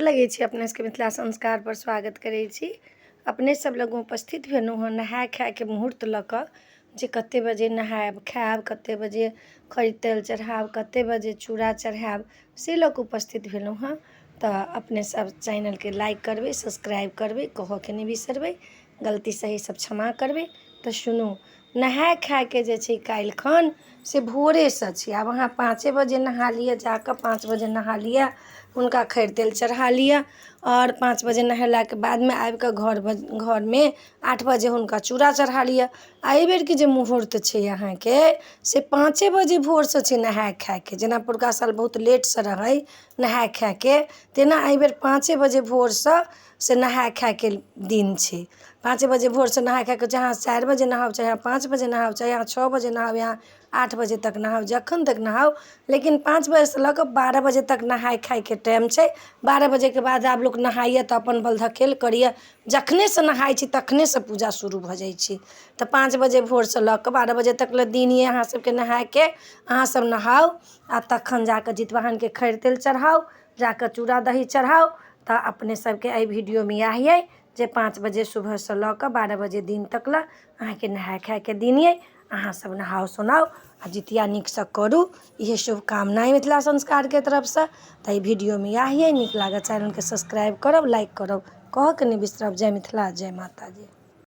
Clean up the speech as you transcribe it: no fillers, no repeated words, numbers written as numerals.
लगै छी। अपने सबके मिथिला संस्कार पर स्वागत करै छी। अपने सब लग उपस्थित भेलहुँ हँ नहाय खायके मुहूर्त लऽ कऽ, जे कते बजे नहायब खायब, कते बजे खरी तेल चढ़ायब, कते बजे चूड़ा चढ़ायब, से लऽ कऽ उपस्थित भेलहुँ हँ। तऽ अपने सब चैनलके लाइक करबै, सब्सक्राइब करबै, कहऽके नहि बिसरबै, गलती सही सब क्षमा करबै। तऽ सुनू, नहाय खायके जे छै काल्हिखन से भोरेसँ छै। आब अहाँ 5 बजे नहा लिअ, जाकऽ 5 बजे नहा लिअ, हुनका खरि तेल चढ़ा लिअ, आओर 5 बजे नहेलाके बादमे आबिकऽ घरमे 8 बजे हुनका चूड़ा चढ़ा लिअ। आ एहिबेरके जे मुहूर्त छै अहाँके से 5 बजे भोरसँ छै नहाय खायके। जेना पुरका साल बहुत लेटसँ रहै नहाय खायके, तेना एहिबेर 5 बजे भोरसँ से नहाय खायके दिन छै। 5 बजे भोरसँ नहाय खायके, चाहे अहाँ 4 बजे नहाउ, चाहे अहाँ 5 बजे नहाउ, चाहे अहाँ 6 बजे नहाउ, या 8 बजे तक नहाउ, जखन तक नहाउ, लेकिन 5 बजेसँ लऽ कऽ 12 बजे तक नहाय खायके टाइम छै। 12 बजेके बाद आब लोक नहाइए तऽ अपन बलधकेल करैए। जखनेसँ नहाइ छी तखनेसँ पूजा शुरू भऽ जाइ छै। तऽ 5 बजे भोरसँ लऽ कऽ 12 बजे तक लए दिन यऽ अहाँ सबके नहायके। अहाँ सब नहाउ आ तखन जाकऽ जितवाहनके खरि तेल चढ़ाउ, जाकऽ चूड़ा दही चढ़ाउ। तऽ अपने सबके एहि वीडियोमे इएह अइ जे 5 बजे सुबहसँ लऽ कऽ 12 बजे दिन तक लए अहाँके नहाय खायके दिन अइ। अहाँ सब नहाउ सोनाउ आ जितिया नीकसँ करू, इहे शुभकामना अइ मिथिला संस्कारके तरफसँ। तऽ एहि वीडियोमे इएह अइ। नीक लागत चैनलके सब्सक्राइब करब, लाइक करब, कहऽके नहि बिसरब। जय मिथिला, जय माताजी।